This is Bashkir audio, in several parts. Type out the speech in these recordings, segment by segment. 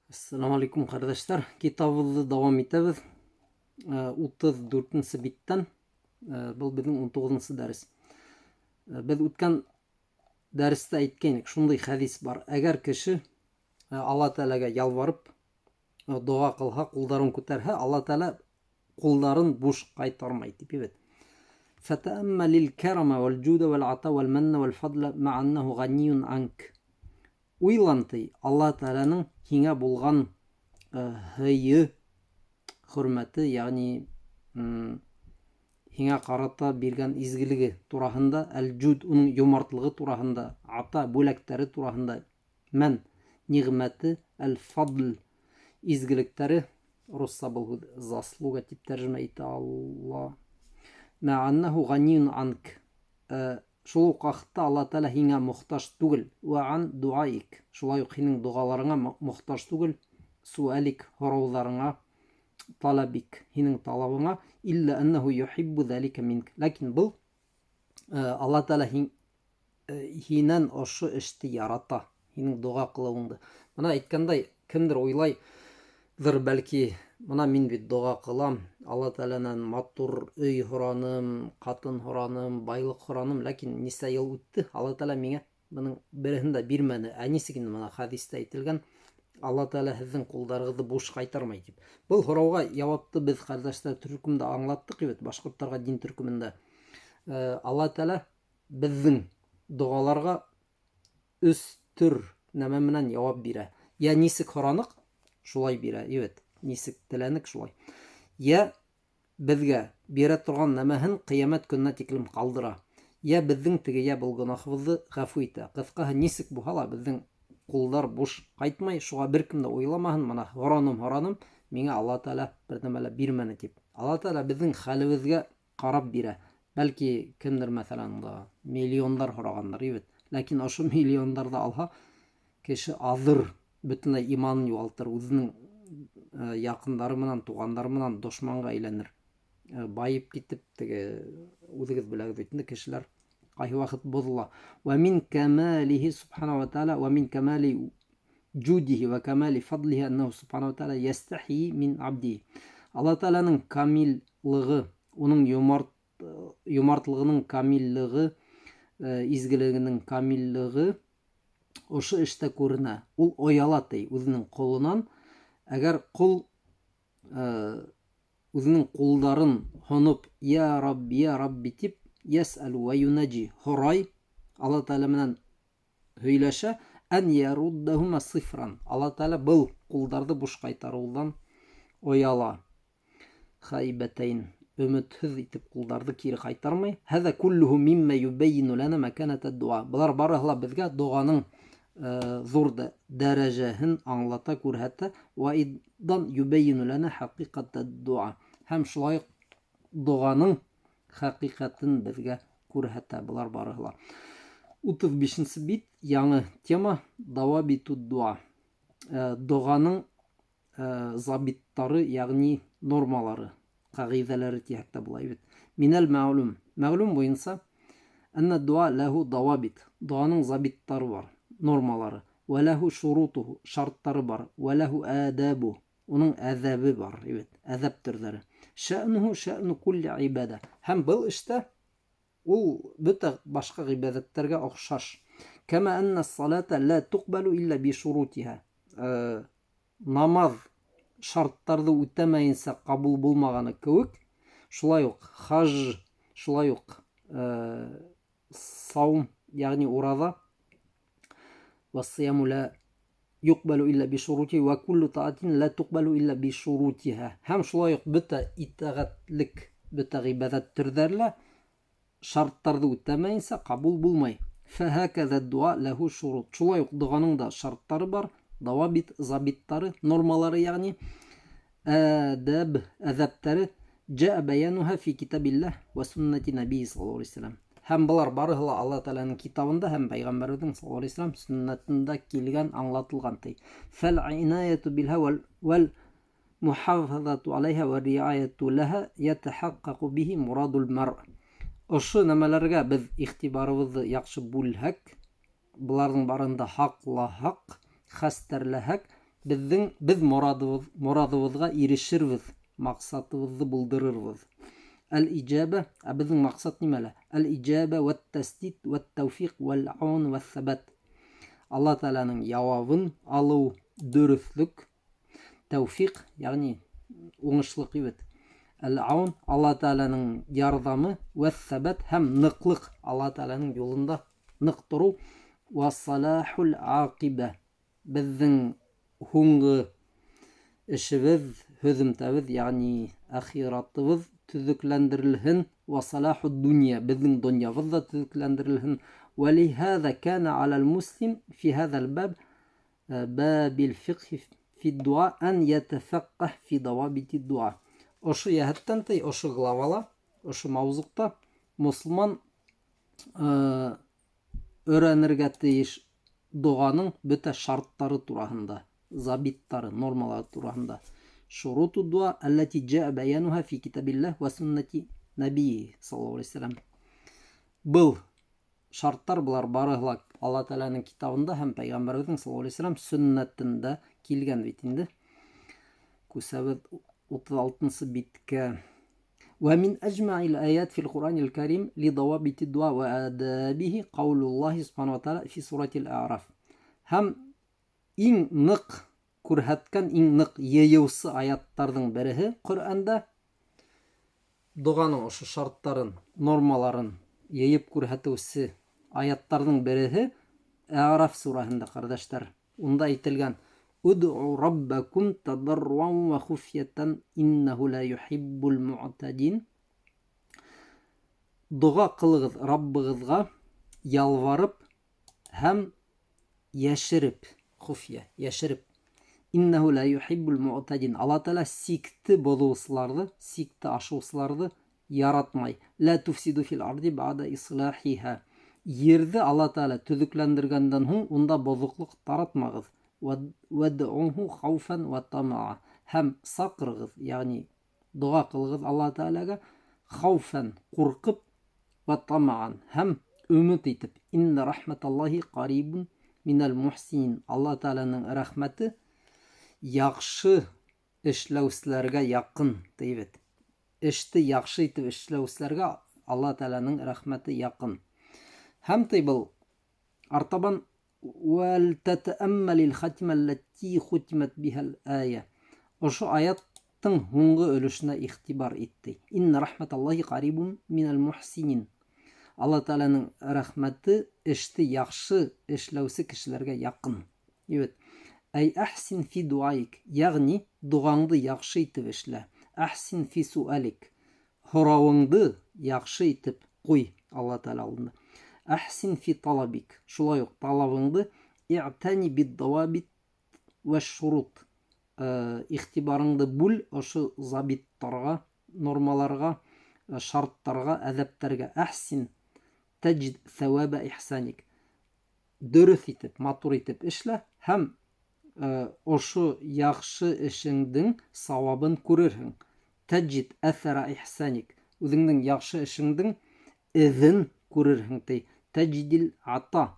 Ассаламу алейкум, ҡәрҙәштәр. Китабыбыҙҙы дауам итәбеҙ. 34-нсе биттән. Был беҙҙең 19-нсы дәрес. Беҙ үткән дәрестә әйткәйнек, шундай хәдис бар. Әгәр кеше Алла Тәгаләгә ялварып доға ҡылһа, ҡулдарын күтәрһә, Алла Тәгалә ҡулдарын буш ҡайтармай тип бит. Фәтәәммәлил кәрәмә вәл җүдә вәл ата вәл мәннә вәл фадла мә аннәһу ганиюн анк. Уйлан ти, Алла Тәгаләнең һиңә булған һыйы, хөрмәте, ягъни һиңә ҡарата биргән изгелеге тураһында, әл-җуд, уның йомартлығы тураһында, ата, бүләктәре тураһында, мән, ниғмәте, әл-фадл, изгелектәре, русса был һүҙ заслуга тип тәржемә итә ала. Мә аннәһу ганиюн анк. Шул ук вакытта Алла Тәгалә һиңә мохтаж түгел, вә ан дуаик, шулай ук һинең догаларыңа мохтаж түгел, суалик, һорауларыңа, талабик, һинең талабыңа, илля аннаху юхиббу залика минк. Ләкин был Алла Тәгалә һинән ошо эште ярата, һинең дога кылыуыңды. Мына әйткәндәй, кемдер уйлайҙыр бәлки, мына мин бит дога кылам, Алла Тәгаләнән матур өй һораным, ҡатын һораным, байлыҡ һораным, ләкин нисә йыл үтте, Алла Тәгалә миңә бының береһен дә бирмәне. Ә нисек инде мына хәдистә әйтелгән, Алла Тәгалә һеҙҙең ҡулдарығыҙҙы буш ҡайтармай тип. Был һорауға яуапты беҙ ҡәрҙәштәр төркөмдә аңлаттыҡ бит, башҡорттарға дин төркөмөндә. Алла Тәгалә беҙҙең доғаларға өс төр нәмә менән яуап бирә. Я нисек һораныҡ, шулай бирә, бит. Нисек теләнек, шулай. Я беҙгә бирә торған нәмәһен ҡиәмәт көнөнә тиклем ҡалдыра. Я беҙҙең теге я был гонаһыбыҙҙы ғәфү итә. Ҡыҫҡаһы, нисек булһа ла беҙҙең ҡулдар буш ҡайтмай, шуға бер кем дә уйламаһын, мына һораным, һораным, миңә Алла Тәгалә бер нәмә лә бирмәне тип. Алла Тәгалә беҙҙең хәлебеҙгә ҡарап бирә. Бәлки кемдер, мәҫәлән, унда миллиондар һорағандар, бит. Ләкин ошо миллиондарҙы алһа, кеше аҙыр, бөтөнләй иманын юғалтыр, үҙенең яҡындары менән, туғандары менән дошманға әйләнер. Байып китеп, теге үҙегеҙ беләгеҙ бит инде, кешеләр ҡайһы ваҡыт боҙола. Ва мин камалихи субхана ва тааля ва мин камали джудихи ва камали фадлихи аннаху субхана ва тааля ястахи мин абди. Алла Тааляның камиллығы, уның йомартлығының камиллығы, изгелегенең камиллығы ошо эштә күренә. Ул ояла ти үҙенең ҡолонан. Әгәр ҡол үҙенең ҡулдарын һоноп, я Рабби, я Рабби тип, ясәлу ва юнаджи, һорай, Алла Тәғәлә менән һөйләшә, ән яруддахума сифран. Алла Тәғәлә был ҡулдарҙы буш ҡайтарыуҙан ояла. Хайбәтәйн, өмөтһөҙ итеп ҡулдарҙы кире ҡайтармай. Һәҙә куллуһу миммә юбәйину ләнә мәкәнәтә дуа. Былар барыһы ла беҙгә доғаның ҙур дәрәжәһен аңлата, күрһәтә. Ва идан юбәйину ләнә хәҡиҡәтә дуа. Һәм шулай уҡ доғаның хәҡиҡәтен беҙгә күрһәтә былар барыһы ла. 35-нсе бит, яңы тема, давабиту дуа. Доғаның забиттары, ягъни нормалары, ҡағиҙәләре тиһәк тә була бит. Минәл мәғлүм. Мәғлүм буйынса, әннә дуа ләһу давабит. Доғаның забиттары бар, нормалары. Вә ләһу шурутуху, шарттары бар. Вә ләһу әдәбу, уның әҙәбе бар, бит, әҙәп төрҙәре. Шәънуху шәъну кулли ибада. Һәм был эштә ул бөтә башҡа ғибәҙәттәргә оҡшаш. Кәмә әннә салата ла туҡбалу илля би шурутиһа. Намаҙ шарттарҙы үтәмәйенсә ҡабул булмағаны кеүек, шулай уҡ хаж, шулай уҡ саум, ягъни ураҙа, вассияму ла юҡбалу илля би шурути ва куллу таатин ла туҡбалу илля би шурутиһа. Һәм шулай уҡ бөтә итәғәтлек, бөтә ғибәҙәт төрҙәре лә шарттарҙы үтәмәйенсә ҡабул булмай. Фәһәкәҙә дуа ләһу шурут. Шулай уҡ доғаның да шарттары бар, давабит, забиттары, нормалары, ягъни әдәб, әҙәптәре. Джаа баянуһа фи китабилләһ ва суннати набии саллаллаһу алейһи ва саллям. Һәм былар барыһы ла Алла Тәғәләнең китабында һәм пәйғәмбәребеҙҙең саллаллаһу алейһи ва саллям суннатында килгән, аңлатылған ти. Фәл инаяту билһа вәл мухафазату алейһа ва риаяту лаһа ятахаққақу бихи мурадул мар. Ошо нәмәләргә беҙ иғтибарыбыҙҙы яҡшы бүлһәк, быларҙың барында һаҡлаһаҡ, хәстәрләһәк, Беҙҙең беҙ морадыбыҙ, морадыбыҙға ирешербеҙ, маҡсатыбыҙҙы булдырырбыҙ. Әл-иджабә, ә беҙҙең маҡсат нимәлә? Әл-иджабә вәт-тәсдид вәт-тәүфиҡ вәл-аун вәс-сәбәт. Алла Тәғәләнең яуабын алыу, дөрөҫлөк, тәүфиҡ, ягъни уңышлыҡ бит. Әл-аун, Алла Тәғәләнең ярҙамы, вәс-сәбәт һәм ныҡлыҡ, Алла Тәғәләнең юлында ныҡ тороу, вә салахул аҡибә. Беҙҙең һуңғы эшебеҙ, һөҙөмтәбеҙ, ягъни ахиратыбыҙ төҙөкләндерелһен, вә салахуд дунья, беҙҙең донъябыҙ ҙа төҙөкләндерелһен. Вәлиһаза кана алал муслим фи һазал баб, бабил фиқхи фи дуа ан ятафаққах фи давабити дуа. Ошо йәһәттән ти, ошо главала, ошо мавзуҡта мосолман өйрәнергә тейеш доғаның бөтә шарттары тураһында, забиттары, нормалары тураһында. Шуруту дуа аллати джаа баянуха фи китабиллах ва суннати набии саллаллаху алейхи вассалам. Был шарттар былар барыһы ла Алла Тәғәләнең китабында һәм пәйғәмбәребеҙҙең саллаллаху алейхи вассалам сөннәтендә килгән бит инде. Күсәбеҙ 36-нсы биткә. ومن أجمع الآيات في القرآن الكريم لضوابط الدعاء وآدابه قول الله سبحانه وتعالى في سورة الأعراف. Һәм иң ныҡ күрһәткән, иң ныҡ йыйыусы аяттарҙың береһе Ҡөрьәндә доғаның ошо шарттарын, нормаларын йыйып күрһәтеүсе аяттарҙың береһе Әғраф сураһында, ҡәрҙәштәр. Унда әйтелгән: Удъу раббакум тадарруан ва хуфьятан иннаху ла юхиббул муътадин. Доға ҡылығыҙ Раббығыҙға ялварып һәм йәшереп, хуфия, йәшереп. Иннаху ла юхиббул муътадин. Алла Тәғәлә сикте боҙоусыларҙы, сикте ашыусыларҙы яратмай. Ла туфсиду фил арди баъда ислахиха. Ерҙе Алла Тәғәлә төҙөкләндергәндән һуң унда боҙоҡлоҡ таратмағыҙ. Вәдъуху хауфан ва тамаа. Һәм саҡырығыҙ, ягъни доға ҡылығыҙ Алла Тәғәләгә хауфан, ҡурҡып, ва тамаан, һәм өмөт итеп. Инна рахматаллахи ҡарибун минәл мухсинин. Алла Тәғәләнең рәхмәте яҡшы эшләүселәргә яҡын, ти бит. Эште яҡшы итеп эшләүселәргә Алла Тәғәләнең рәхмәте яҡын. Һәм ти был артабан وَلْتَتَأَمَّلِ الْخَاتِمَةَ الَّتِي خُتِمَتْ بِهَا الْآيَةُ. Ошо аяттың һуңғы өлөшөнә иғтибар итте. Инна рахматаллахи ҡарибун минәл мухсинин. Алла Тәғәләнең рәхмәте эште яҡшы эшләүсе кешеләргә яҡын. Ебет. Әй әхсин фи дуаик, ягъни доғаңды яҡшы итеп эшлә. Әхсин фи суалик, һорауыңды яҡшы итеп ҡуй Алла Тәғәлә алдында. Әхсин фи талабик, шулай уҡ талабыңды иътани биддавабит вә шурут, иғтибарыңды бүл ошо забиттарға, нормаларға, шарттарға, әҙәптәргә. Әхсин тәҗид сәвәбә ихсаник, дөрөҫ итеп, матур итеп эшлә һәм ошо яҡшы эшеңдең сауабын күрерһең. Тәҗид әҫәра ихсаник, үҙеңдең яҡшы эшеңдең эҙен күрерһең ти. Тәҗидил ата,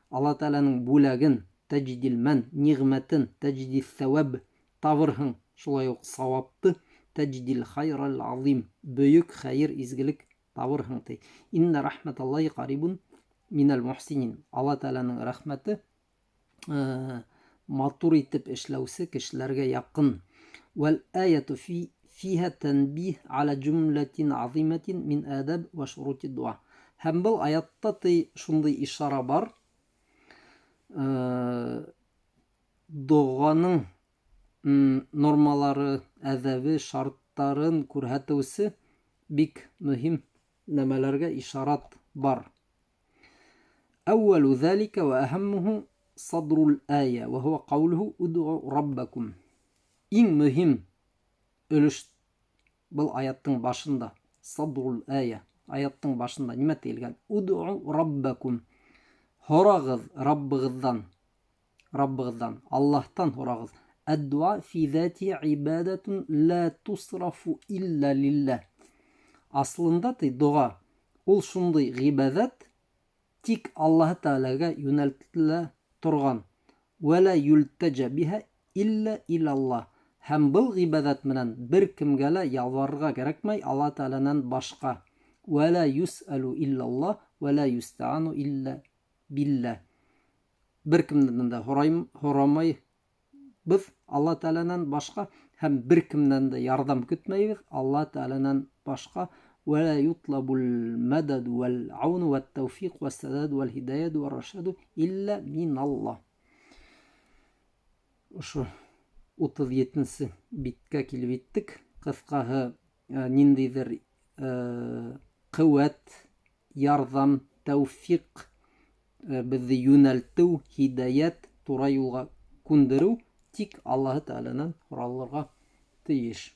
Алла Тәғәләнең бүләген, тәҗидил мән, ниғмәтен, тәҗидил сәвәб, табырһың шулай уҡ сауапты, тәҗидил хайрал азим, бөйөк хәйер, изгелек табырһың ти. Инна рахматаллахи ҡарибун минәл мухсинин. Алла Тәғәләнең рәхмәте матур итеп эшләүсе кешеләргә яҡын. Вәл аяту фиһа тәнбиһ ала җумлатин азиматин мин адаб ва шурути дуа. Һәм был аятта ти шундай ишара бар. Доғаның нормалары, әҙәбе, шарттарын күрһәтеүсе бик мөһим нәмәләргә ишарат бар. Әүвәлү ҙәликә вә әһәммүһү садрул ая вә һуә ҡаулуһу удъу раббакум. Иң мөһим өлөш был аяттың башында, садрул ая, аяттың башында нимә тейелгән? Удъу раббакум. Һорағыҙ Раббығыҙҙан, Раббығыҙҙан, Аллаһтан һорағыҙ. Әд-дуа фи зати ибадатун ла тусрафу илля лиллах. Аслында ти доға ул шундай ғибәҙәт, тик Аллаһ Тәғәләгә йүнәлтелә торған. Вә ла юлтәҗә биһа илля илалла. Һәм был ғибәҙәт менән бер кемгә лә ялварырға кәрәкмәй Алла Тәғәләнән башҡа. Вә лә юсәлү иллалла вә лә юстәғәну илля билля. Бер кемдән дә һорамайбыҙ Алла Тәғәләнән башҡа һәм бер кемдән дә ярҙам көтмәйбеҙ Алла Тәғәләнән башҡа. Вә лә ютлабул мәдәду вәл ауну вәт тәүфиҡ вәс сәдәду вәл һидаяту вәр рашаду илля миналла. Ошо 37-нсе биткә килеп еттек. Ҡыҫҡаһы, ниндәйҙер ҡеүәт, ярҙам, тәүфиҡ, беҙҙе йүнәлтеү, һидаят, тура юлға күндереү тик Аллаһы Тәғәләнән һоралырға тейеш.